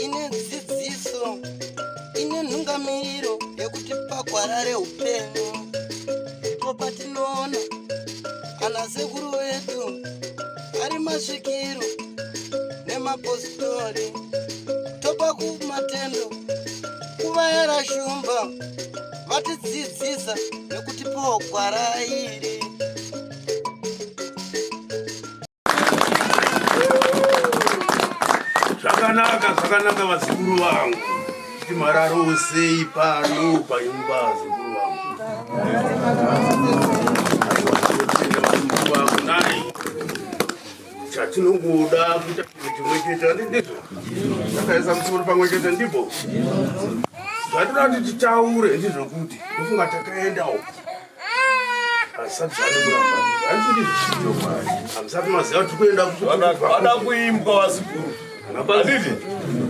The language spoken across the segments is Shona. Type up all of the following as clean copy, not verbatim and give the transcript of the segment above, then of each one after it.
Ine dzidziso, ine nhungamiriro yekuti pagwara reupenyu ndipo patinoona ana sekuru vedu ari masvikiro nemapositori topa kumatendo kuvayera shumba vatidzidzisa nekutipawo gwara iri. Zvakanaka, zvakanaka vazukuru vangu. Kuti mararo sei pano panyumba vazukuru vangu. Vazukuru vangu nai. Chatinongoda kuita chinhu chimwe chete handi ndizvo? Takaisa musoro pamwe chete ndipo. Zvatinoda kuti titaure ndizvokuti ndofunga takaendawo hazvisati zvanekuramba handiti ndizvo? Hamusati maziva kuti kuenda vada kuimbwa vazukuru handiti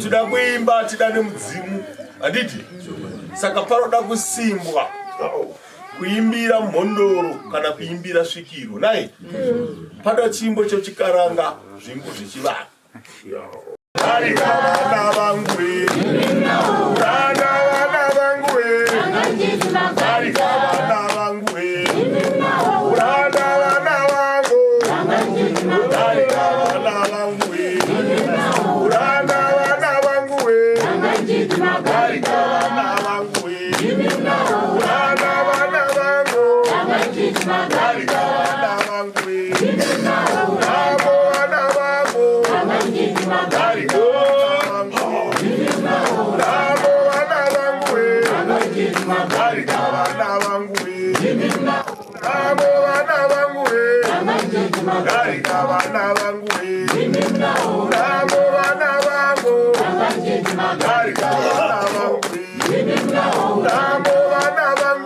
tida kuimba tida nemudzimu handiti saka panoda kusimbwa kuimbira mhondoro kana kuimbira svikiro nai pada chimbo chechikaranga zvimbo zvechivanhu vana vangu vana vana vangu vana vangu vana vana vangu vana vangu vana vana vangu vana vangu Vana vangu, vana vangu, vana vangu. Namo vana vangu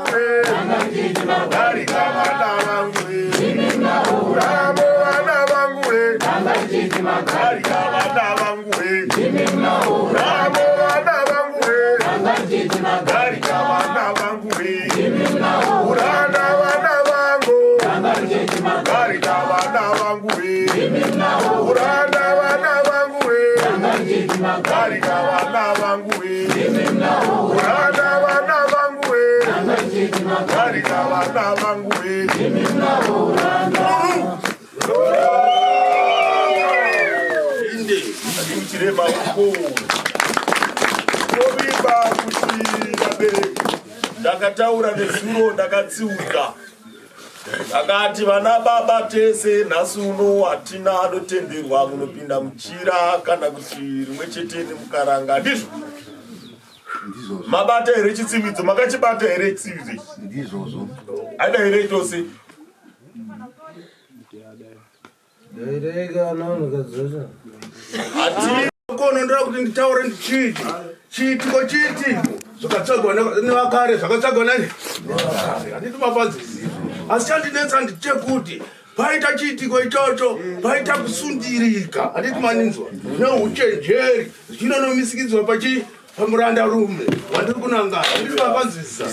darika vana vangu Namo vana vangu darika vana vangu Namo vana vangu darika vana vangu Urana vana vangu darika vana vangu Urana vana vangu Darika vana vangu Urana vana vangu Darika vana vangu Inde chirema uko Tovimba kuti vabereki ndakataura nezuro ndakatsiuka Akati vana baba tese nhasi uno hatina anotenderwa kunopinda muchira kana kuti rimwe chete nemukaranga ndizvo mabata here chitsividzo makachibata here chitsividzo ichi ndizvozvo aida here tose Kono ndoda kuti nditaure ndichiti chiitiko chiitiko zvakatsvagwa nevakare zvakatsvagwa nani nevakare handiti mapanzwisisa asi chandinetsa ndechekuti paita chiitiko ichocho paita kusundirika handiti maninzwa neuchenjeri zvichinonomisikidzwa pachi pamuranda rume wandiri kunangana handiti mapanzwisisa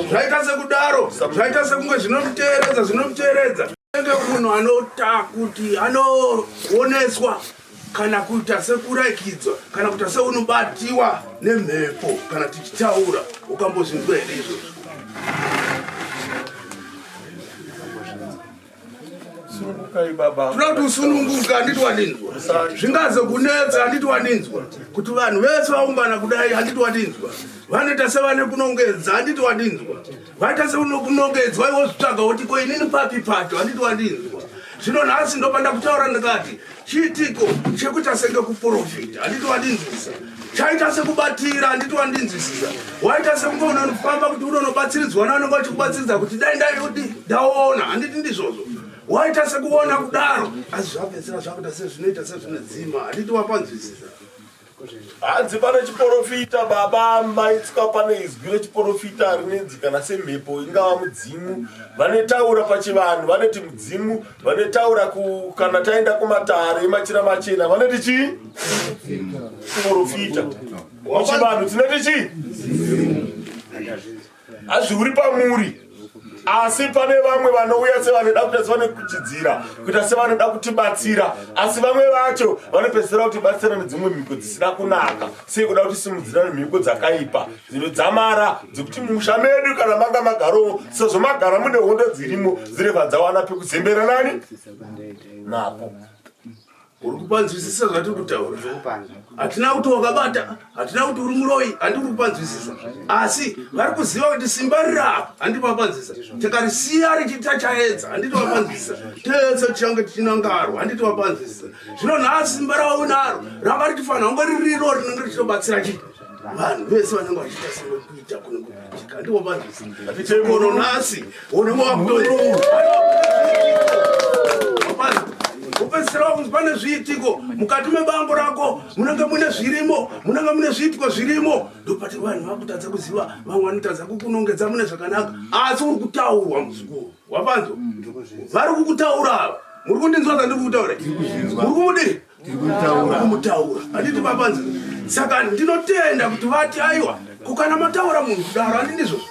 zvaita sekudaro zvaita sekunge zvinomuteeredza zvinomuteeredza Enge munhu anota kuti anooneswa kana kuita sekuraikidzwa kana kuita seunobatiwa nemhepo kana tichitaura ukambozvinzwa here izvozvo toda kuti usununguka handiti wandinzwa zvingazokunetsa handiti wandinzwa kuti vanhu vese vaungana kudai handiti wandinzwa vanoita sevane kunongedza handiti wandinzwa Vaita seunokunongedzwa iwe wozvitsvaga woti ko inini papi pacho handiti wandinzwa. Zvino nhasi ndopanda kutaura ndikati chiitiko chekuita senge kuprofita handiti wandinzwisa. Chaita sekubatira handiti wandinzwisisa. Waita sekunge unofamba kuti unonobatsiridzwa naanenge vachikubatsiridza kuti dai ndaiudi ndaona handiti ndizvozvo. Waita sekuona kudaro asi zvapedzisira zvakuita sezvinoita sezvinodzima handiti wapanzwisisa. Hanzi pane chiporofita baba maitswa pane izwi rechiporofita rinenzi kana semhepo ingava mudzimu vanetaura pachivanhu vanoti mudzimu vanetaura kana taenda kumatare emachira machena vanoti chii chiporofita muchivanhu tinoti chii hazviuri pamuri. Asi pane vamwe vanouya sevanoda kuita sevanekuchidzira, kuita sevanoda kutibatsira, asi vamwe vacho vanopedzisira kutibatsira nedzimwe mhiko dzisina kunaka, sekuda kutisimudzira nemhiko dzakaipa dzinodzamara dzekuti mumusha medu kana manga magarowo, sezvo magara mune hondo dzirimo, dzinobva dzawana pekuzembera nani napo. Uri kupanzwisisa zvatiri kutaura? Hatina kuti wakabata, hatina kuti uri muroyi, handi uri kupanzwisisa. Asi vari kuziva kuti simba riri apa, handi vapanzwisisa. Tikarisiya richiita chaedza, handiti vapanzwisisa. Tese tichange tichinangarwa, handiti vapanzwisisa. Zvino nhasi simba ravo naro ranga richifanira kunge ririro rinenge richitobatsira chii? Vanhu vese vanenge vachiita simba kuita kunenge kuitika, handi vapanzwisisa. Kono nhasi unenge wakuto kupedzisira wakunzi pane zviitiko mukati mebango rako, munenge mune zvirimo, munenge mune zviitiko zvirimo. Ndopati vanhu vakutadza kuziva, vamwe vanotadza kukunongedza mune zvakanaka, asi uri kutaurwa muzukuru. Wapanzwa? Vari kukutaura ava. Muri kundinzwa zvandiri kutaura? Muri kumudii? Kumutaura. Handiti mapanzwa? Saka ndinotenda kuti vati aiwa, kukana mataura munhu kudaro, handiti ndizvozvo?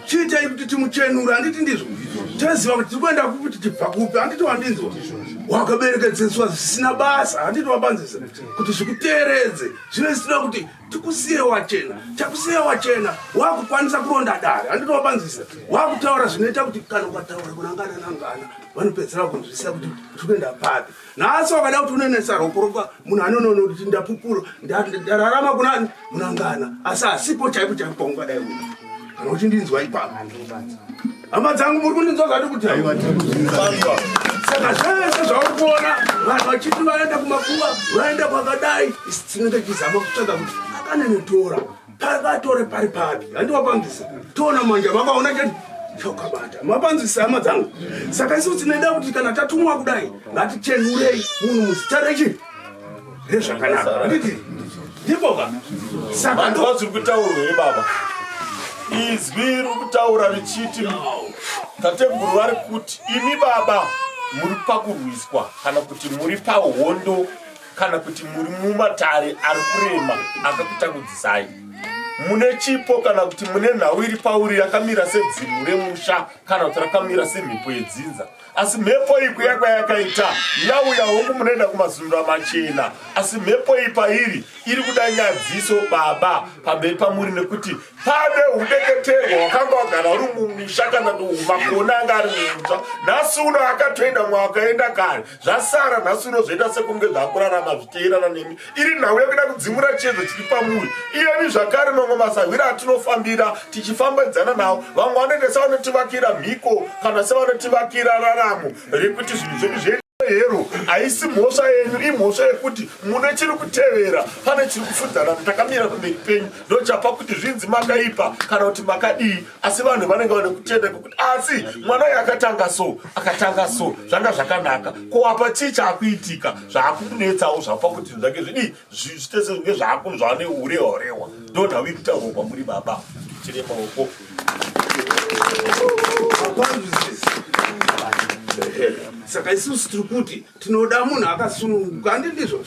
Chiitei kuti timuchenure, handiti ndizvo? Toziva kuti tiri kuenda kupi, tichibva kupi, handiti wandinzwa? Wakaberekedzeswa zvisina basa, handiti wapanzisa? Kuti zvikuteeredze. Zvino isu tinoda kuti tikusiye wachena, takusiya wachena, wakukwanisa kuronda dare, handiti wapanzisa? Wakutaura zvinoita kuti kana ukataura kunangana nangana, vanopedzera kunzwisisa kuti tiri kuenda papi. Nhasi wakada kuti unenesa roko munhu anonoona kuti ndapupura, ndararama kunani munangana, asi asipo chaipo chaipo paungadai uri. Kana uchindinzwa ipapo, hama dzangu, muri kundinzwa zvati kuti saka zvese zvauri kuona vanhu vachiti vaenda kumakuva, vaenda kwakadai, isi tinenge tichizama kutsvaga kuti akanenetora pakatore pari papi, handiwapanzisa toona manje vakaona chete chakabata mapanzisa, hama dzangu. Saka isu tinoda kuti kana tatumwa kudai, ngatichenurei munhu muzita rechi rezvakanaka, handiti ndipoka? Saka Vanhu zviri kutaurwa here baba? Izwi riri kutaura richiti tateguru vari kuti imi baba muri pakurwiswa, kana kuti muri pahondo, kana kuti muri mumatare ari kurema akakutangudzisai. Mune chipo kana kuti mune nhau iri pauri yakamira sedzimu remusha, kana kuti rakamira semhepo yedzinza, asi mhepo iyi kuya kwayakaita yauya, hongu munoenda kumazundura machena, asi mhepo iyi pairi iri kuda nyadziso baba pamberi pamuri, nekuti pane udeketerwa wakanga wagara uri mumusha, kana kuti makona anga ari mumusha. Nhasi uno akatoenda mwakaenda kare, zvasara nhasi uno zvoita sekunge zvakurarama zviteerana nemi. Iri nhau yekuda kudzimura chiedza chiri pamuri iyeni. Zvakare mamwe masahwira atinofambira tichifambidzana nawo, vamwe vanoita sevanotivakira mhiko kana sevanotivakira raramo rekuti zvinhu zvedu zviende hero. Haisi mhosva yenyu, imhosva yekuti mune chiri kutevera, pane chiri kufudzana takamira pamberi penyu, ndochapa kuti zvinzi makaipa kana kuti makadii. Asi vanhu vanenge vane kutenda kwekuti asi mwana uyu akatanga so, akatanga so, zvanga zvakanaka, ko apa chii chaakuitika zvaakumunetsawo, zvapa kuti zvinhu zvake zvidii, zviite sezvinge zvaakunzwa neurehwa urehwa. Ndo nhau iri kutaurwa kwamuri baba. Chire maoko. Mapanzwisisa? Saka isusu tiri kuti tinoda munhu akasununguka, handi ndizvo?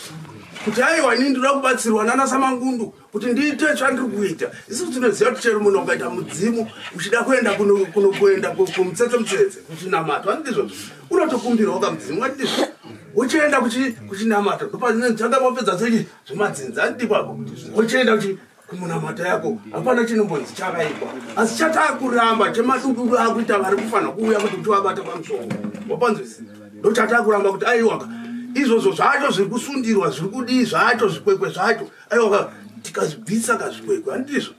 Kuti aiwa, ini ndinoda kubatsirwa nana Samangundu kuti ndiite zvandiri kuita. Isusu tinoziva kuti chero munhu ukaita mudzimu uchida kuenda kunokuenda kumutsetse mutsetse kuchinamato, handi ndizvo? Unotokumbirawo kamudzimu, handi ndizvo? Uchienda kuchinamato, ndopanotanga mapedza sechi zvemadzinza, handi ipapo uchienda kumunamato yako, hapana chinombonzi chakaipa. Asi chatakuramba chemadududu akuita vari kufanira kuuya kuti tivabata pamusoro, wapanzwisi? Ndo chatakuramba kuti aiwaka, izvozvo zvacho zviri kusundirwa, zviri kudii zvacho, zvikwekwe zvacho, aiwaka, tikazvibvisa kazvikwekwe, handizvo?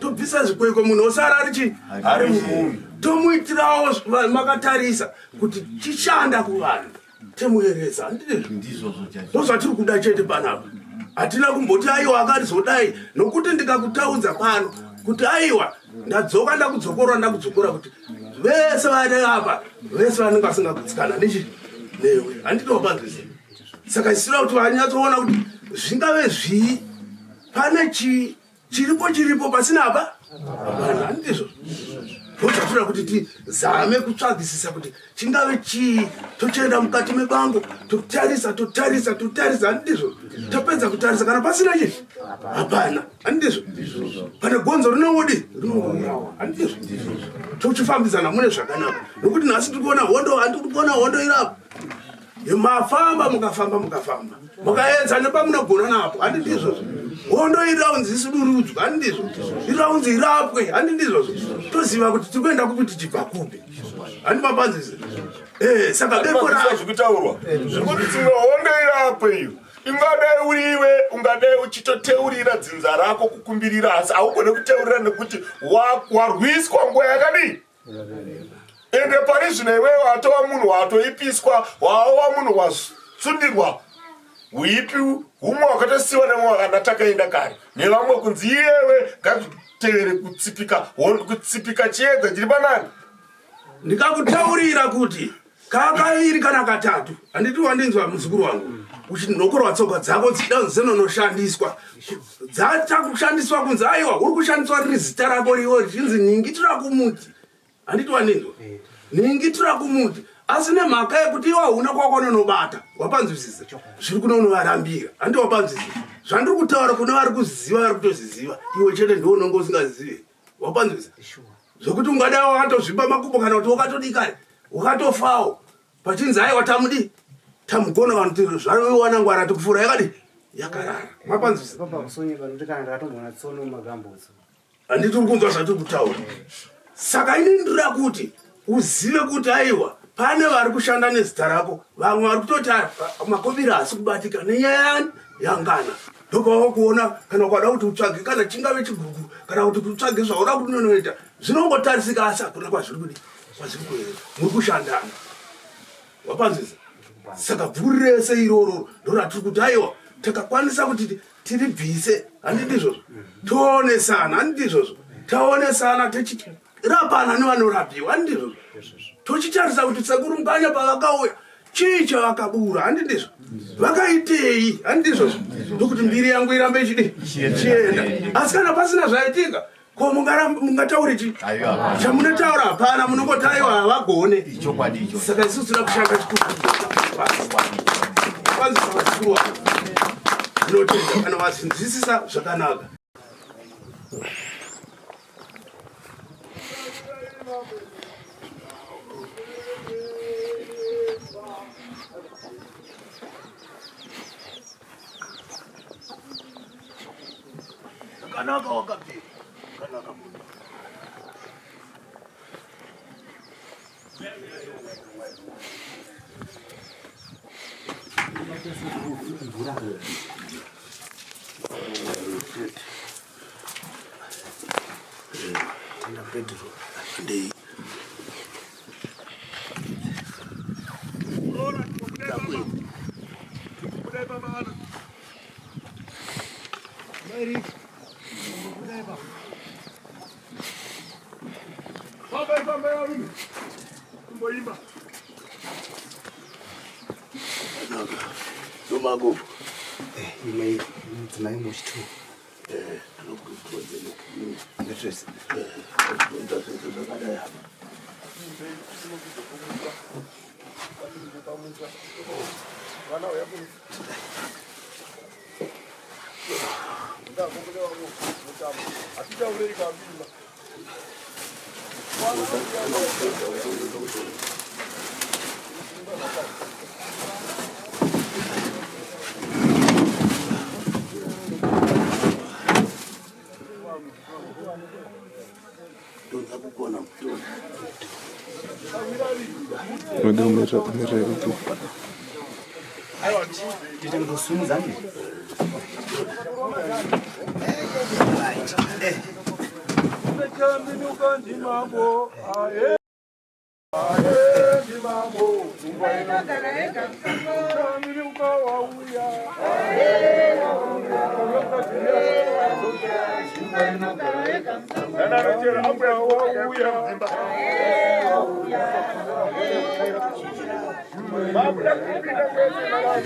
Tobvisa zvikwekwe, munhu osara ari chi ari munhu, tomuitirawo makatarisa kuti chishanda kuvanhu, temueresa, handizvo? Ndozvatiri kuda chete panapa. Hatina kumboti aiwa akazodai, nokuti ndikakutaudza pano kuti aiwa ndadzoka, ndakudzokorora, ndakudzokora kuti vese vari apa, vese vanenge vasingagutsikana nechi newe, handitowapanzwisi. Saka isira kuti vanyatsoona kuti zvingave zvii, pane chii chiripo, chiripo pasina apa hapana, handizvo? Ndozvatoda kuti tizame kutsvagisisa kuti chingave chii, tochienda mukati mebango totarisa totarisa totarisa, handizvo? Tapedza kutarisa, kana pasina chii hapana, handizvo? Pane gonzo rinongodi rinongourawa, handizvo? Tochifambidzana mune zvakanaka, nokuti nhasi tiri kuona hondo, handiri kuona hondo irapo. Mafamba mukafamba mukafamba mukaedza nepamunogona napo, handi ndizvozvo? Hondo iraunzi isudurudzwa, handi ndizvo? Iraunzi irapwe, handi ndizvozvo? Toziva kuti tiri kuenda kupi, tichibva kupi, handi mapanzisi? Eh, saka bepo racho zvikutaurwa zviri kuti dzimwe hondo irapwe iyo ingadai uri iwe, ungadai uchitoteurira dzinza rako kukumbirira, asi haugone kuteurira nekuti warwiswa nguva yakadii. Ende pari zvino iwewe watova munhu watoipiswa, waova munhu wasundirwa huipi humwe wakatosiwa nemwe wakana takaenda kare nevamwe kunzi iyewe ngatitevere kutsipika kutsipika chiedza chiri panani. Ndikakutaurira kuti kakaviri kana katatu, handiti wandinzwa muzukuru wangu, uchinokorwa tsoka dzako dzichida kunzi dzinonoshandiswa, dzachakushandiswa kunzi aiwa uri kushandiswa riri zita rako riwo richinzi ningi tura kumuti, handiti wandinzwa? Ningi tura kumuti, asi nemhaka yekuti iwe hauna kwakononobata, wapanzwisisa zviri kuno unovarambira, handiti wapanzwisisa zvandiri kutaura? Kune vari kuziva vari kutozviziva, iwe chete ndiwe unonge usingazive, wapanzwisisa? Zvekuti ungadai wakatozvimba makumbo kana kuti wakatodikari wakatofawo, pachinzi aiwa tamudi tamugona vanhu tiri zvaiwana ngwara tikufura yakadi yakarara, mapanzwisisa? Handiti uri kunzwa zvatiri kutaura? Saka ini ndira kuti uzive kuti aiwa pane vari kushanda nezita rako, vamwe vari kutoti makobiri haasi kubatika nenyaya yangana. Ndopava kuona kana ukada kuti utsvage kana chingave chigugu kana kuti utsvage zvauda kuti unonoita, zvinongotarisika, asi hakuna kwazviri kudi kwazviri kuenda, muri kushandana, wapanzwisa? Saka bvuri rese iroro ndoratiri kuti aiwa takakwanisa kuti tiribvise, handi ndizvozvo? Toonesana, handi ndizvozvo? Taonesana, tichirapana nevanorapiwa, handi ndizvozvo? Tochitarisa kuti sekuru Mukanya pavakauya chii chavakabura, handi ndizvo? Vakaitei, handi ndizvozvo? Ndokuti mbiri yangu irambe ichidi chienda. Asi kana pasina zvaitika, ko mungataure chi chamunotaura? Hapana, munongoti aiwa havagone. Saka isusu tinoda kushanda chikuru kwanzisa vazukuru wavo. Ndinotenda kana vazinzwisisa zvakanaka. Zvakanaka wakabvira. Zvakanaka munhu. Tenda Pedro. Ndei. Ndomakufu. Imwe mudzimai muchitu. Zvakadai apa. Ndonza kugona kutonga. Unoda kumira uku. Tite kutosumudza ndi.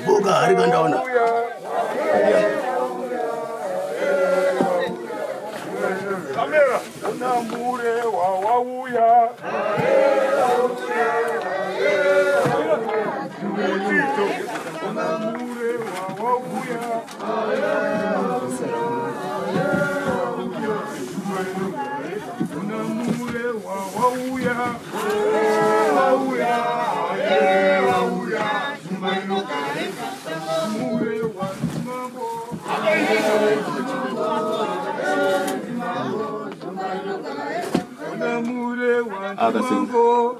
Boga hari kandaona. Kamera. Unamure wawa. wauya. Murewa wauya. Kuna murewa wauya. Wauya, wauya. Murewa mambo. Kuna murewa mambo.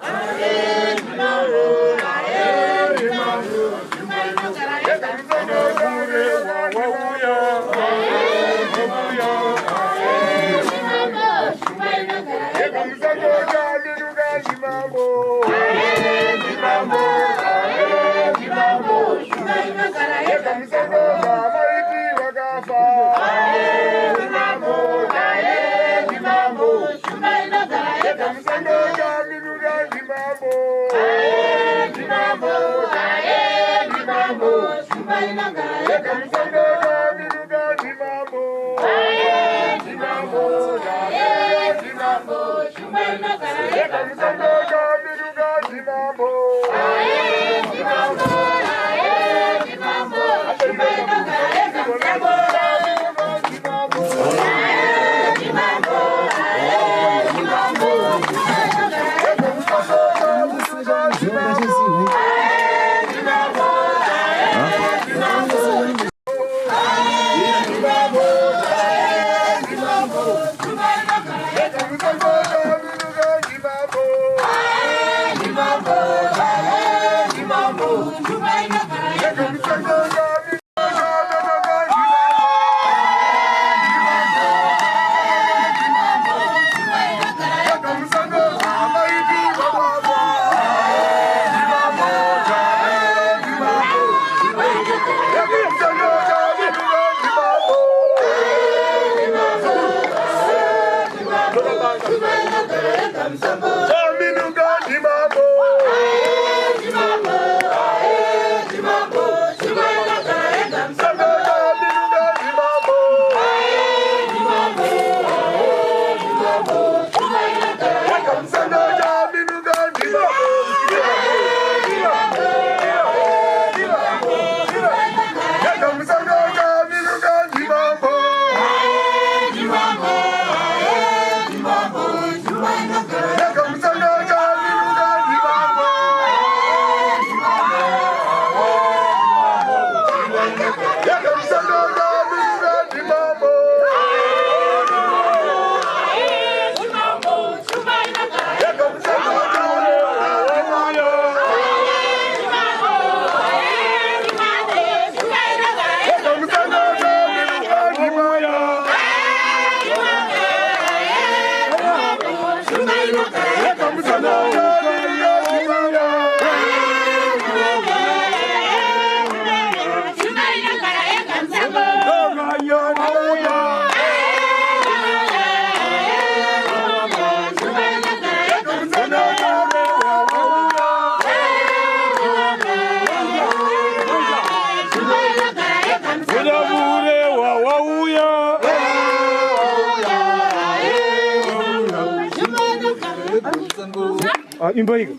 Imbaika.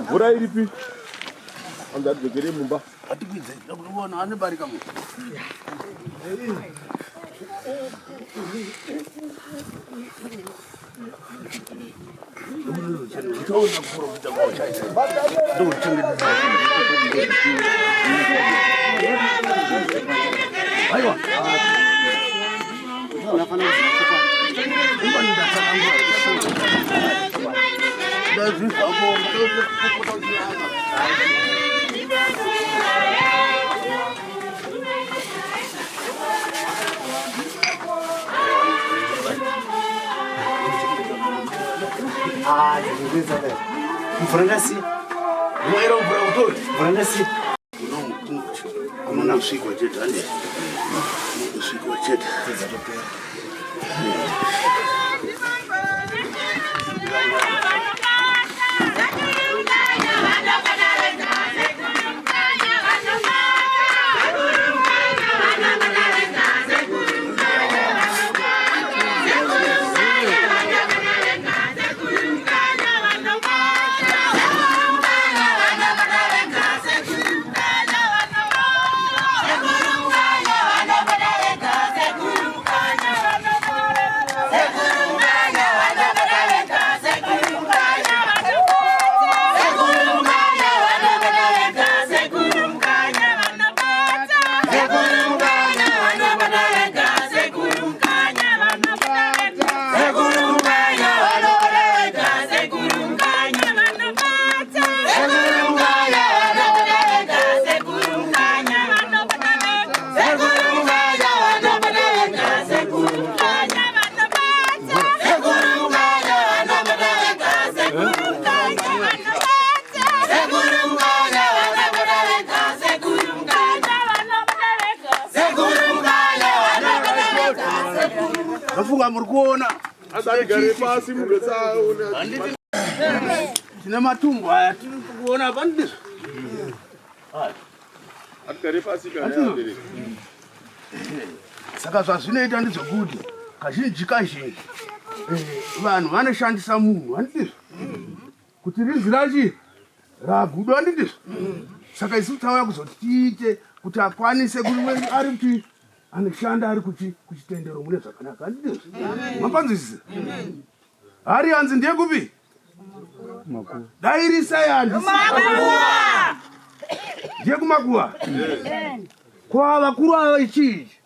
Mvura iripi? Angadzokere mumba. Atikwidze, ndakuona ane barika mu. Uchaona kuprofita kwacho. Ndokuchengetedza. Aiwa. Mvura ndasiya. Mwero mvura kutori. Mvura ndasiya. Unonosvikwa chete handi. Unosvikwa chete. Ndofunga muri kuona Asagare pasi munhu asaona. Handiti tine matumbu aya tiri kuona apa ndizvo. Atigare pasi kana abereki. Saka zvazvinoita ndezvekuti kazhinji kazhinji vanhu vanoshandisa munhu handizvo kuti rinzi rachi ragudo handizvo. Saka isu tauya kuzoti tiite kuti akwanise kuti ari kuti anoshanda ari kuchitendero mune zvakanaka handizvo. Mapanzwisisa? Hari hanzi ndiye kupi? Dairisai handisi. Ndiye kumakuva. Kwa vakuru ava ichi ichi.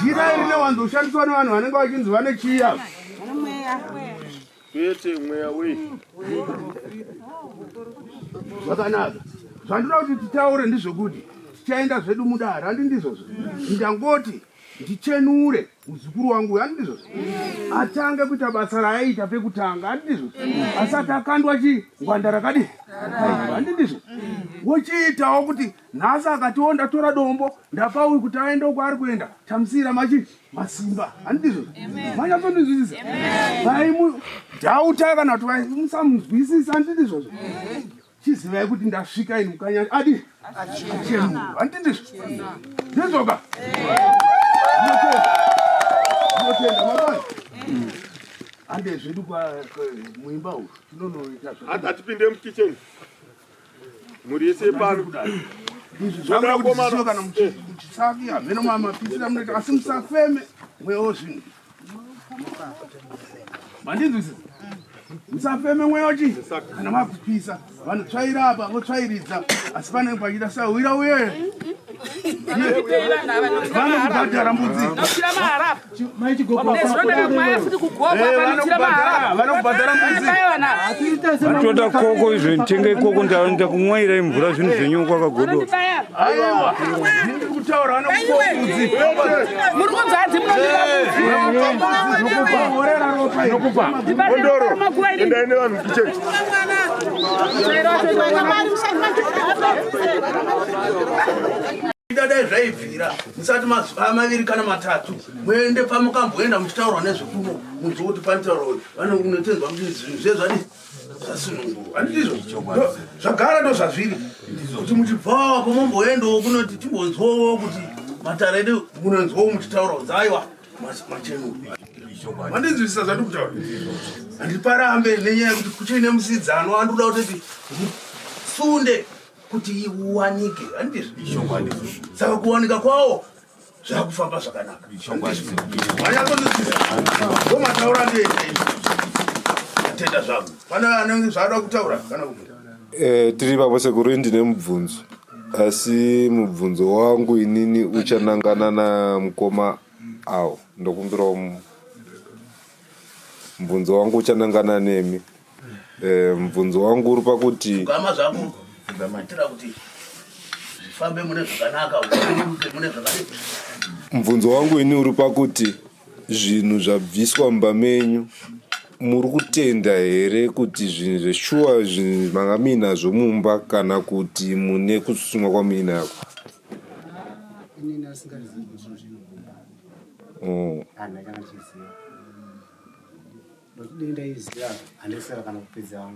Jira iri rinowanzoshandiswa nevanhu vanenge vachinzi vane chiya. Kwete mweya wei. Zvakanaka. Zvandinoda kuti titaure ndizvokuti tichaenda zvedu mudare, handi ndizvozvo? Ndangoti ndichenure muzukuru wangu uyu, handi ndizvozvo? Atange kuita basa raaiita pekutanga, handi ndizvozvo? Asati akandwa chi ngwanda rakadii? Handi ndizvo? Wochiitawo kuti nhasi akatiwo ndatora dombo ndapa uyu kuti aende uko ari kuenda, tamusiyira machi masimba, handi ndizvozvo? Manyatsondinzwisisa? Vaimudhauta kana kuti vaimusamunzwisisa, handi ndizvozvo? Chizivai kuti ndasvika ini mukanya adi achenurwa, handi ndizvo? Ndizvoka? Ndinotenda mabani. Hande zvedu muimba umu tinonoita zvakanaka. Hatipinde mukitchen. Mhuri yese pano. Izvi zvakuda kuti zvizive kana muchisaki hameno mamapisira munoita asi musafeme mweya wezvinhu. Mandinzwisisa? Musafeme mweya wechii kana makupisa. Vanotsvaira apa votsvairidza asi panenge pachiita sahwira uye vanokubhadhara mbudzi. Vanokubhadhara mbudzi. Toda koko izvo nditenge koko ndakumwairai mvura zvinhu zvenyu kwakagodora. Aiwa, ndiri kutaura vanokupa mbudzi. Muri kunzwa hanzi munondipa mbudzi. Mondoro. Endai nevanhu kitchen. Dai zvaibvira musati mazuva maviri kana matatu muende pamukamboenda muchitaurwa nezvekuno munzwe kuti panotaurwa uyu vanonotenzwa kuti zvinhu zve zvadi zvasunungurwa handizvo zvagara ndo zvazviri kuti muchibvawo apo momboendawo kunoti timbonzwowo kuti matare edu munonzwawo muchitaura kunzi aiwa machenurwa. Mandinzwisisa zvandiri kutaura? Handiparambe nenyaya yekuti kuchine musidzano andikuda kutoti sunde kuti iwanike, handizvo? Saka kuwanika kwawo Zvakufamba zvakanaka. Wanyatsonzwisisa? Ndomataura ndiye. Tenda zvangu. Pane anenge zvaada kutaura kana kubvunza. Eh, tiri ipapo sekuru, ndine mubvunzo, asi mubvunzo wangu inini uchanangana namukoma awo. Ndokumbirawo mubvunzo wangu uchanangana nemi. Eh, mubvunzo wangu uri pakuti Gama zvako kuitira kuti zvifambe mune zvakanaka, ureruke mune zvakanaka. Mubvunzo wangu ini uri pakuti zvinhu zvabviswa mumba menyu, muri kutenda here kuti zvinhu zveshuwa zvinhu manga muinazvo mumba, kana kuti mune kutsutsumwa kwamuinako? Inini asingazivi kuti zvinhu zviri mumba. Handina kana chiziva, ndokuti dei ndaiziva handisara kana kupedza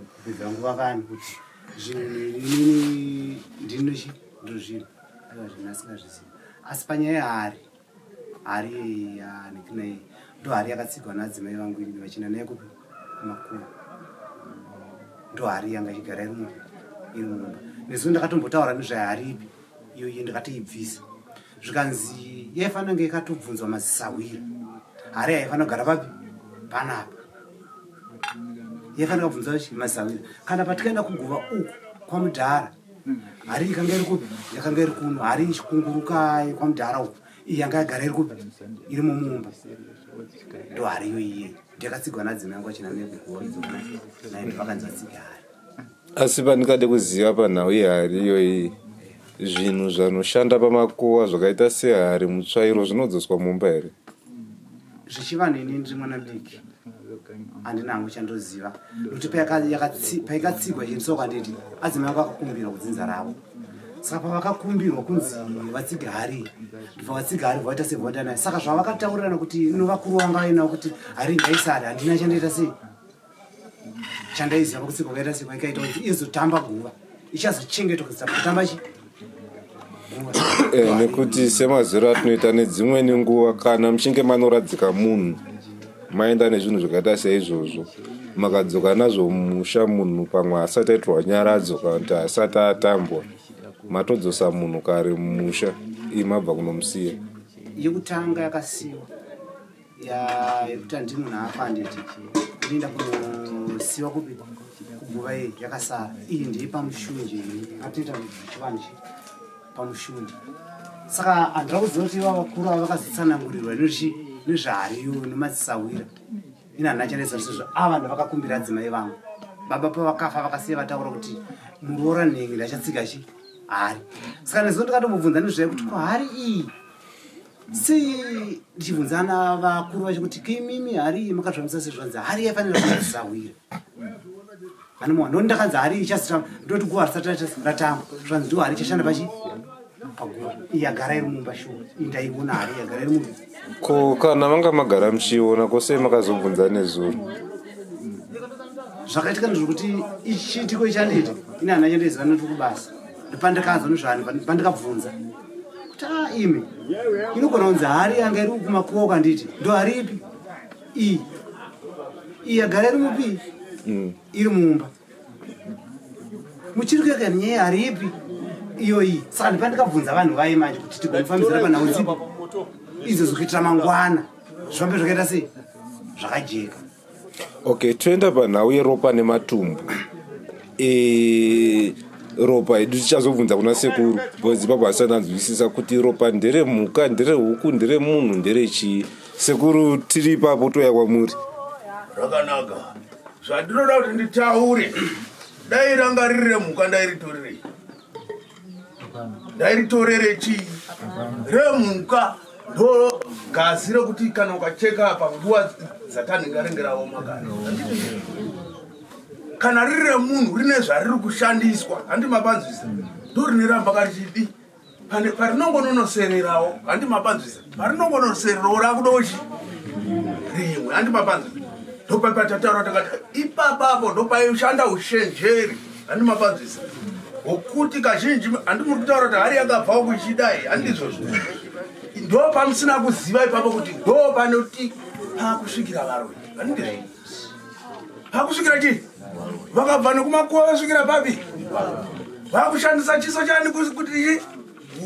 nguva kani kuti zvinhu inini ndinochi ndo zvinhu, aiwa, zvinhu asingazvizivi. Asi panyaya yehari, hari yanekinai ndo hari yakatsigwa naadzimai vangu inini vachienda naye kupi? Kumakuva. Ndo hari yanga ichigara iri mumba. Nezuva ndakatombotaura nezvehari ipi iyoyi, ndakatoibvisa, zvikanzi yaifanira kunge ikatobvunzwa mazisahwira. Hari haifanira kugara papi? Panapa. Yaifanira kubvunzwa chi mazisahwira. Kana patikaenda kuguva uku kwamudhara, hari ikanga iri kupi? Yakanga iri kuno, hari ichikunguruka kwamudhara uku. Iyi yanga yagara iri kupi? Iri mumumba. Ndo hari iyo iye ndakatsigwa nadzimai angu achina nekuguva naye, vakanzi vatsige hari. Asi pandingade kuziva panhau yehari iyoyi, zvinhu zvanoshanda pamakuva zvakaita sehari, mutsvairo, zvinodzoswa mumba here? Zvichivanhu ini ndiri mwana mudiki, handina hangu chandoziva, nokuti paikatsigwa chiendeswa kwanditi adzimai vangu akakumbirwa kudzinza ravo. Saka pavakakumbirwa kunzi vatsige hari, ndibva vatsiga hari, vaita sevaita naye. Saka zvavakataurirana kuti novakuru vanga vainavo kuti hari ngaisare, handina chandoita sei chandaiziva pakutsigwa kwaita sei kwaikaita kuti izotamba guva, ichazochengetwa kuitira kutamba chi guva. Eh, nekuti semaziro atinoita nedzimweni nguva, kana muchinge manoradzika munhu, maenda nezvinhu zvakaita seizvozvo, makadzoka nazvo mumusha, munhu pamwe asati aitirwa nyaradzo kana kuti asati atambwa, matodzosa munhu kare mumusha, iyi mabva kunomusiya. Yekutanga yakasiwa yekuti handi munhu afa, handiti inoenda kunosiwa kupi? Kuguva. Iyi yakasara iyi ndei pamushunje, iyi atinoita chivanhu chi pamushunje. Saka handira kuziva kuti iva vakuru ava vakazotsanangurirwa nezvi nezvahariyo nemadzisahwira. Ini handina chandaisa sezvo ava vanhu vakakumbira adzimai vangu. Baba pavakafa vakasiya vataura kuti muroora nhengi ndachatsiga chi hari. Saka nezuva ndakatombobvunza nezvayo kuti ko hari iyi sei, ndichibvunzana vakuru vacho kuti kimimi hari iyi makazvambisa sezvanzi hari yaifanira kumadzisahwira anomuwa. Ndoni ndakanzi hari ichazotamba, ndoti guva risati ratamba, zvanzi ndo hari ichashanda pachi paguva. Iyi yagara iri mumba shuwa, iyi ndaiona hari yagara iri mumba. Ko kana manga magara muchiiona, ko sei makazobvunza nezuro? Zvakaitika ndezvekuti ichiitiko ichandiita ini handina chandoiziva, ndoti kubasa ndopandakanzwa nezvanhu, pandikabvunza kuti a imi inogona kunzi hari yanga iri kumakuwa kwanditi ndo hari ipi iyi, iyi yagara iri mupi? Iri mumba. Muchiri kueka nyaya hari ipi iyoyi. Saka ndipandikabvunza vanhu vaye manje kuti tigomufambidzira panhau dzipi izvo kuitira mangwana zvifambe zvakaita sei zvakajeka. Okay, toenda panhau yeropa nematumbu. Ropa edu tichazobvunza kuna sekuru, because ipapo hasati anzwisisa kuti ropa nderemhuka, nderehuku, nderemunhu, nderechii. Sekuru, tiri ipapo, toya kwamuri. Rakanaka. Zvandinoda kuti nditaure, dai ranga riri remhuka ndairitorerei? Ndairitorere chii? Remhuka ndo gazi rekuti kana ukacheka panguva dzatanhinga ringe raoma kare. Kana riri remunhu rine zvariri kushandiswa, handi mapanzwisa? Ndo rine ramba karichidi pane parinongononosererawo, handi mapanzwisa? Parinongonosererawo rakudochi rimwe, handi mapanzwisa? Ndopapatataura takati ipapapo ndopaishanda ushenjeri, handi mapanzwisa? Wokuti kazhinji handi muri kutaura kuti hari yakabvawo kuchidai, handizvozvo? Ndo pamusina kuziva ipapo kuti ndo panoti pakusvikira varoyi, handizvo? Pakusvikira chii? Vakabva nekumakuva vasvikira papi? Vakushandisa chiso chani kuti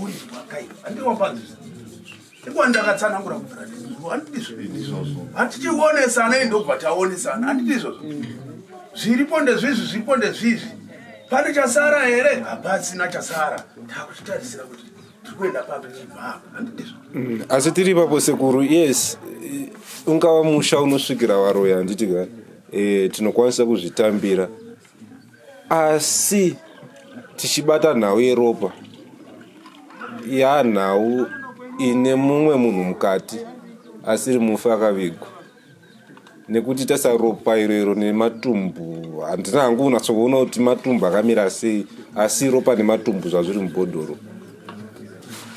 uri wakaipa, handi mapanzwisa? Ndikuwa ndakatsanangura kubvira ndizvo, handiti izvozvo. Hatichionesana ndobva taonesana, handiti izvozvo. Zviripo ndezvizvi, zviripo ndezvizvi. Pane chasara here? Hapasina chasara. Takuchitarisira kuti tiri kuenda papi tichibva apa, handiti izvozvo. Asi tiri ipapo sekuru, yes, ungava musha unosvikira varoyi, handiti ka? Tinokwanisa kuzvitambira, asi tichibata nhau yeropa yanhau ine mumwe munhu mukati asiri mufi akavigwa, nekuti tasaropa iro iro nematumbu, handina hangu unatsokuona kuti matumbu akamira sei, asi ropa nematumbu zvazviri mubhodhoro.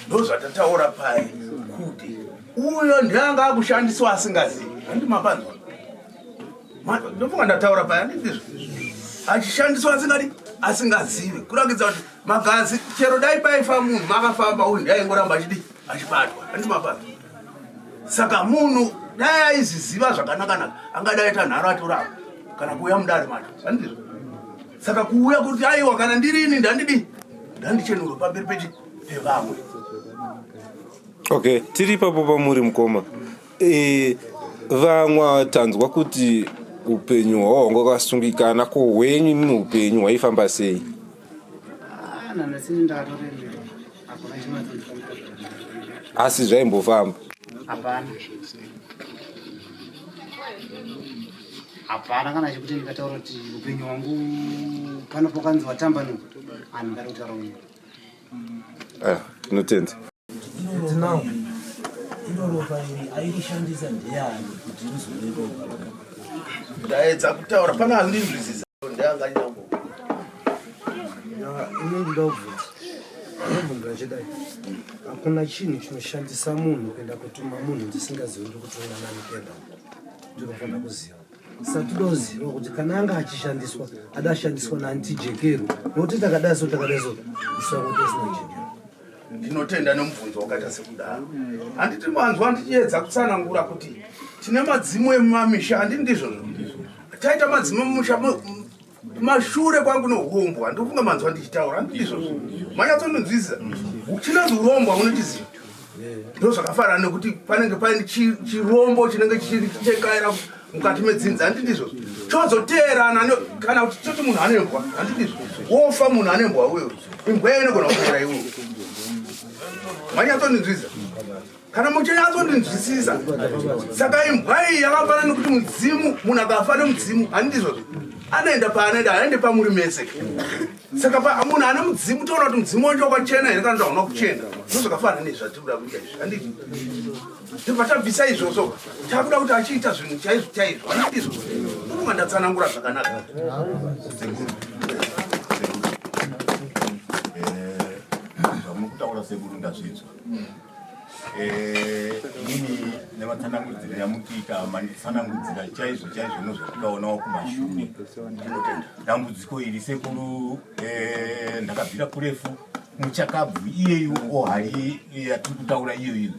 Ndozvatataura pai kuti uyo ndianga akushandiswa asingazivi, handi mapanzwa? Ndofunga ndataura pai, handindizvo? Achishandiswa asingadi, asingazivi, kurakidza kuti magazi chero dai paifa munhu makafamba, uyu ndiaingoramba achidi achibatwa, handi mapanzwa? Saka munhu dai aiziziva zvakanakanaka, angadai aita nharo atorapa kana kuuya mudare macho, handizvo? Saka kuuya kuti aiwa, kana ndirini ndandidi ndandichenurwe pamberi pechi pevamwe. Okay, tiri ipapo pamuri mukoma. Vamwe tanzwa kuti upenyu hwavo hwanga hwakasungikana, ko hwenyu imimi upenyu hwaifamba sei? Ah, nanasini ndakatorembera, hakuna chinonzofamba. Asi zvaimbofamba? Hapana, hapana kana chekuti ndikataura kuti upenyu hwangu pano pakanzi watambanuka, handingadi kutaura uyu. Ah, tinotenda. Now, iro ropa iri airishandisa ndiani kuti rizove ropa? Ndaedza kutaura, pane andinzwisisa ndeanganyambo. Ini ndinoda kubvunza, ndinobvunza chidai: hakuna chinhu chinoshandisa munhu kuenda kutuma munhu ndisingazivi ndiri kutumwa nani kuenda uko. Ndinofanira kuziva, saka toda kuziva kuti kana anga achishandiswa, ada ashandiswa naanti Jekero, nokuti takadai so, takadai so, isu kuti isina Jekero. Ndinotenda nemubvunzo wakaita sekudaro. Handiti manzwa ndichiedza kutsanangura kuti tine madzimu emumamisha, handiti ndizvozvo? Taita madzimu emumusha mashure kwangu neurombwa, ndikufunga manzwa ndichitaura, handiti ndizvozvo? Manyatsondinzwisisa? Chinonzi urombwa unochiziva, ndo zvakafanana nekuti panenge paine chirombo chinenge chichekaira mukati medzinza, handiti ndizvozvo? Chozoteerana kana kuti toti munhu anembwa, handiti ndizvo? Wofa munhu anembwa uyo, imbwa iyo inogona kuera iwewe. Manyatsondinzwisisa? Kana muchinyatsondinzwisisa, saka imbwa iyi yakafanana nekuti mudzimu, munhu akafa nemudzimu, handizvozvo? Anoenda paanoenda, haende pamuri mese. Saka munhu ane mudzimu, toona kuti mudzimu wacho wakachena here kana kuti hauna kuchena. Ndozvakafanana nezvatiri kuda kuita izvi, handiti? Tibva tabvisa izvozvo, takuda kuti achiita zvinhu chaizvo chaizvo, handizvo? Ndofunga ndatsanangura zvakanaka. Zvamuri kutaura sekuru ndazvinzwa. Inini nematsanangudziro yamukuita, manditsanangudzira chaizvo chaizvo nozvatikaonawo kumashure. Dambudziko iri sekuru, ndakabvira kurefu. Muchakabvu iyeyu ohari yatiri kutaura iyoyo,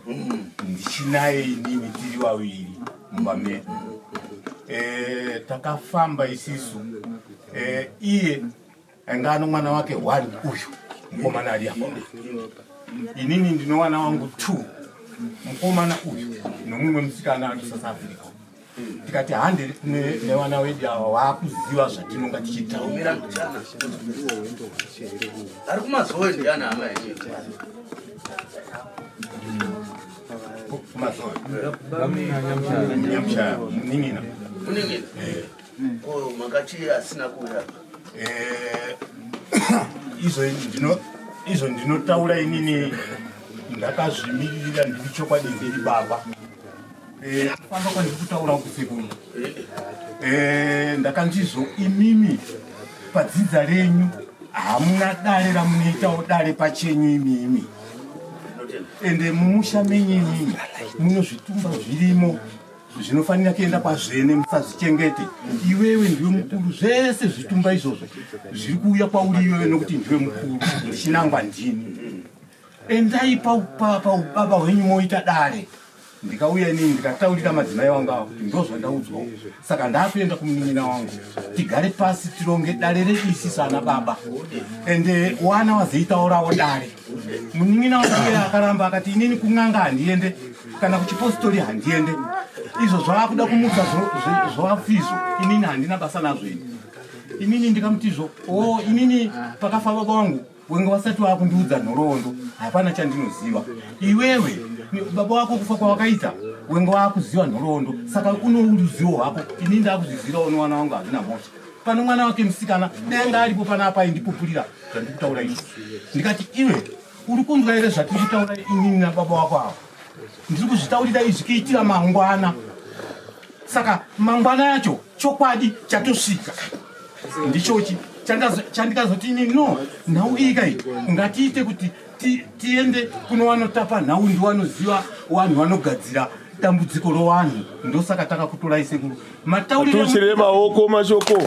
ndichinaye inini, tiri vaviri mumba medu. Takafamba isisu, iye anga ano mwana wake one, uyu mukomana ari apa. Inini ndinowana wangu two, mukomana uyu nomumwe musikana ari kuSouth Africa. Tikati hande nevana wedu ava waakuziva zvatinonga tichitaura. Ari kumazoe ndiani, hama yenyu? Kumazoe Nyamushaya, munin'ina. Munin'ina ko makachi asina kuuya? Izvo ndinotaura inini ndakazvimiririra, ndiri chokwadi, ndiri baba. Kufamba kwandiri kutaura kusekuru, ndakanzizvo imimi padzidza renyu hamuna dare ramunoitawo dare pachenyu imimi, ende mumusha menyu imimi muno zvitumba zvirimo zvinofanira kuenda kwazvene, musazvichengete. Iwewe ndiwe mukuru, zvese zvitumba izvozvo zviri kuuya kwauri iwewe nokuti ndiwe mukuru, ndichinangwa ndini. Endai paubaba hwenyu moita dare. Ndikauya inini ndikataurira madzimai wangu ava kuti ndozvandaudzwawo, saka ndakuenda kumunin'ina wangu, tigare pasi tironge dare redu isisi ana baba. Ende wana wazoitaurawo dare. Munin'ina wangu iye akaramba akati inini kun'anga handiende kana kuchipositori handiende. Izvo zvaakuda kumutsa zvavafizvo inini handina basa nazvo ini. Inini ndikamuti izvo o oh, inini pakafa baba wangu wenge wasati wakundiudza nhoroondo hapana chandinoziva. Iwewe baba wako kufa kwawakaita wenge wakuziva nhoroondo saka uno ruzivo hwako inini ndakuzvizirawo newana wangu hazvina mhosva. Pano mwana wake musikana dai anga aripo panapa aindipupurira zvandikutaura izvi. Ndikati iwe uri kunzwa here zvatiri kutaura inini nababa wako ava? Ndiri kuzvitaurira izvi kuitira mangwana. Saka mangwana yacho chokwadi chatosvika ndichochi chandikazoti inini no nhau iyi kai ngatiite kuti tiende kuno vanotapa nhau ndiwanoziva vanhu vanogadzira dambudziko rowanhu ndosaka takakutorai sekuru mataurire maoko mashoko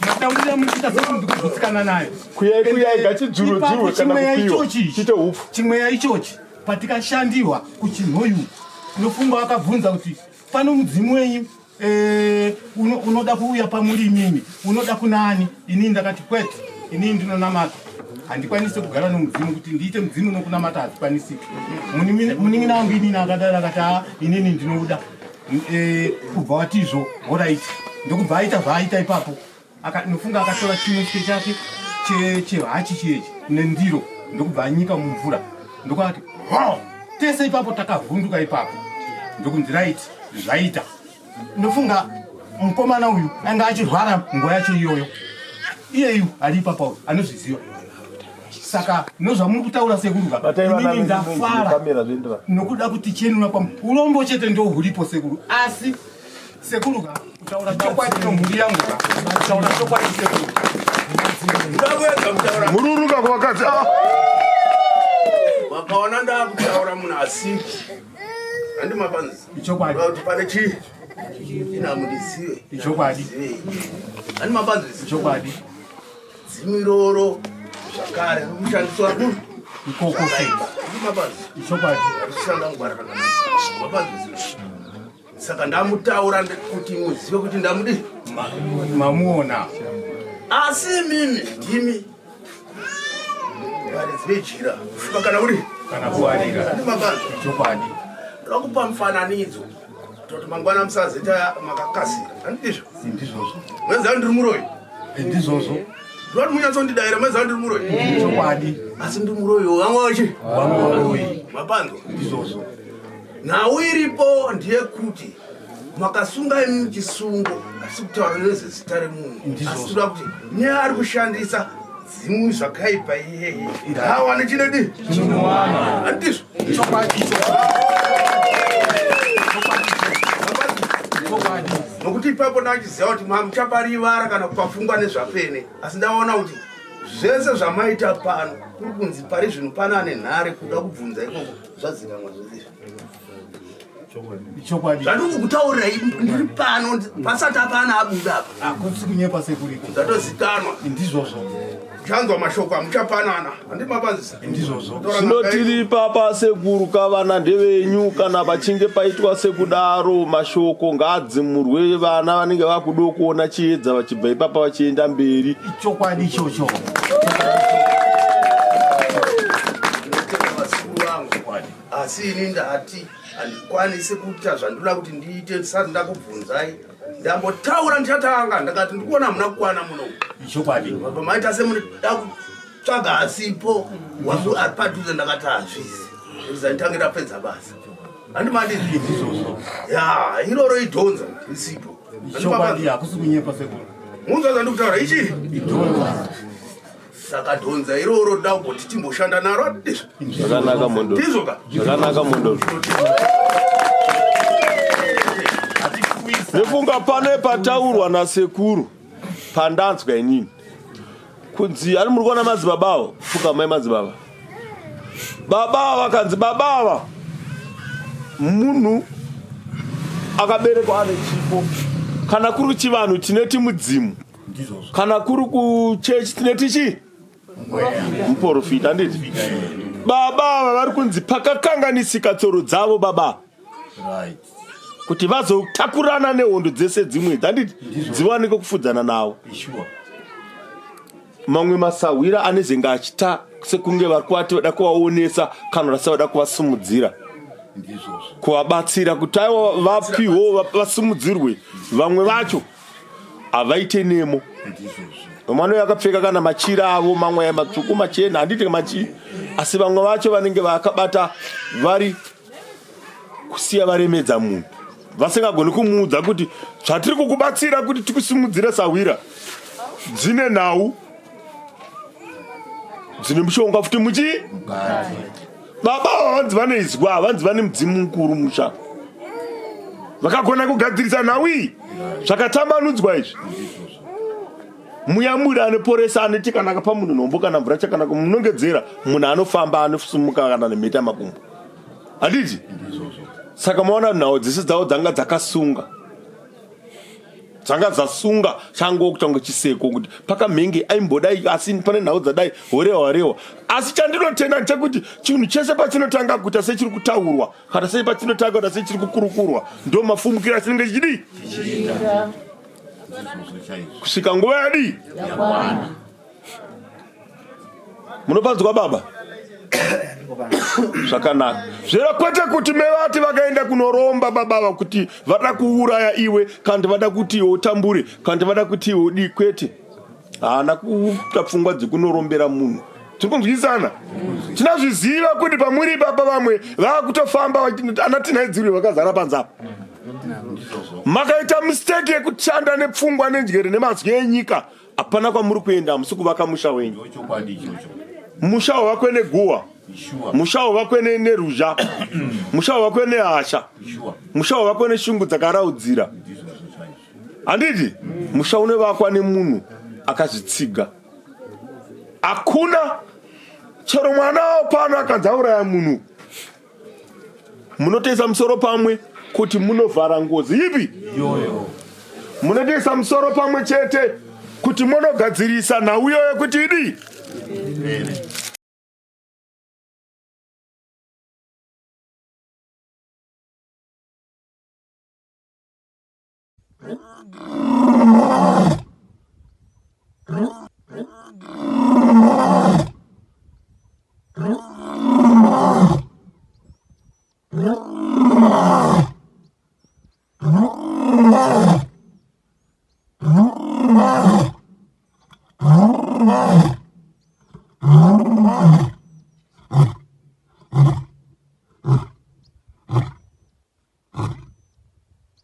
mataurire amunoita sekuru ndikugutsikana nayo kuyai kuyai ngachidzurwe kana kupiwa chiite hupfu chimweya ichochi patikashandiwa kuchinhoyu nofunga wakabvunza kuti pano mudzimu wenyu eh, unoda kuuya pamuri imimi unoda kunani inini ndakati kwete inini ndinonamata handikwanisi kugara nomudzimu kuti ndiite mudzimu nokunamata hazvikwanisiki munin'ina wangu inini akadaro akati a inini ndinoda eh, kubva watizvo horaiti ndokubva aita zvaaita ipapo nofunga akatora chimwe chike chake chehachi chiyechi nendiro ndokubva anyika mumvura ndokuati ho tese ipapo takavhunduka ipapo ndokunzi right zvaita ndofunga mukomana uyu anga achirwara nguva yacho iyoyo iyeyu ari ipapa uyu anozviziva saka nozvamuri kutaura sekuru inini ndafara nokuda kuti chenura kwamu urombo chete ndohuripo sekuru asi sekuru ka kutaura chokwadi nomhuri yangu ka kutaura chokwadi sekuru mururuka kuvakadzi ah. Wakaona ndakutaura munhu asiki handi mapanzi ichokwadi kuti pane chii inamundizive ichokwadi handi mapanzi ichokwadi dzimu iroro zvakare rikushandiswa ku ikoko mapanzi ichokwadi rishanda ngwara rakanaka mapanzi saka ndamutaura kuti muzive kuti ndamudi mamuona asi imimi ndimi varidzi vejira kufuka kana uri kana kuwarira chokwadi ndoda kupa mufananidzo toti mangwana musazoita makakasira handizvo ndizvozvo mweziva ndiri muroyi ndizvozvo ndoti munyatsondidaira mweziva ndiri muroyi chokwadi asi ndiri muroyi wamwe wachi wamwe waroyi mapanzwa ndizvozvo Nhau iripo ndeyekuti makasunga imi chisungo asi kutaura nezvezita remunhu asi toda kuti neari kushandisa dzimwe zvakaipa iyeye ngaawane chinodi handizvo nokuti ipapo ndachiziva kuti muchaparivara kana kupafungwa nezvapene asi ndaona kuti zvese zvamaita pano kuri kunzi pari zvino pano ane nhare kuda kubvunza ikoko zvazikamwa zvese izvi Chokwadi. Zvandiri kukutaurira ndiri pano pasati apana abuda apa. Hakusi kunyepa sekuriko. Zvatozikanwa. Ndizvozvo. Chanzwa mashoko amuchapanana. Handi mapanzisa. Ndizvozvo. Zvino tiri ipapa sekuru kavana ndevenyu kana pachinge paitwa sekudaro mashoko ngaadzimurwe vana vanenge vakudo kuona chiedza vachibva ipapa vachienda mberi. Chokwadi ichocho. Asi ini ndati handikwanisi kuita zvandinoda kuti ndiite ndisati ndakubvunzai ndambotaura ndichatanga ndakati ndikuona hamuna kukwana muno chokwadi baba maita semunoda kutsvaga asipo wasu ari padhuze ndakati hazvisi iza nditange ndapedza basa handimandii izvozvo ya iroro idhonza risipo chokwadi hakusi kunyepa sekuru munzwa zvandikutaura ichi idhonza Saka dhonza iroro toda kugoti timboshanda naro ndizvo. Zvakanaka mondo. Ndizvo ka? Zvakanaka mondo. Nefunga pane pataurwa nasekuru pandanzwa inini kunzi ani muri kuona madzibaba avo fuka mai madzibaba baba ava vakanzi baba ava munhu akaberekwa ane chipo kana kuri chivanhu tineti mudzimu kana kuri kuchechi tine tichi muprofita handiti baba ava vari kunzi pakakanganisika tsoro dzavo baba kuti vazotakurana nehondo dzese dzimwe handiti dziwanike kufudzana navo mamwe masahwira anezenge achita sekunge vari kuvati vada kuvaonesa kana vasa vada kuvasimudzira kuvabatsira kuti aiwa vapiwo vasimudzirwe vamwe vacho havaite nemo vamwe vanouya vakapfeka kana machira avo mamwe aya matsvuku machena handiti machii asi vamwe vacho vanenge vakabata vari kusiya varemedza munhu vasingagoni kumuudza kuti zvatiri kukubatsira kuti tikusimudzire sahwira dzine nhau dzine mushonga futi muchii baba ava vanzi vane izwa vanzi vane mudzimu mukuru musha vakagona kugadzirisa nhau iyi zvakatambanudzwa izvi muyamuri anoporesa anoti kana akapa munhu nhombo kana mvura chakanaka munongedzera munhu anofamba anosumuka kana nemheta makumbo handiti saka maona nhau dzese dzavo dzanga dzakasunga dzanga dzasunga chango kutange chiseko kuti pakamhenge aimbodai asi pane nhau dzadai horewa rewa asi chandinotenda ndechekuti chinhu chese pachinotanga kuita sechiri kutaurwa kana sei pachinotanga kuita sechiri kukurukurwa ndo mafumukiro achinenge chichidii kusvika nguva yadii munopanzwa baba zvakanaka zvera kwete kuti mevati vakaenda kunoromba babava kuti vada kuuraya iwe kandi vada kuti iwe utambure kandi vada kuti iwe udii kwete haana kuita pfungwa dzekunorombera munhu tiri kunzwisana tinazviziva kuti pamuri ipapa vamwe vakutofamba ana tinaidzirwe vakazara panze apa makaita mistake yekushanda nepfungwa nenjere nemazwi enyika hapana kwamuri kuenda hamusi kuvaka musha wenyu musha wavakwe neguwa musha wavakwe neruzha musha wavakwe nehasha musha wavakwe neshungu dzakaraudzira handiti musha unovakwa nemunhu akazvitsiga hakuna chero mwana pano akanzi auraya munhu munotoisa musoro pamwe kuti munovhara ngozi ipi munotoisa musoro pamwe chete kuti munogadzirisa nhau iyoyo kuti idii.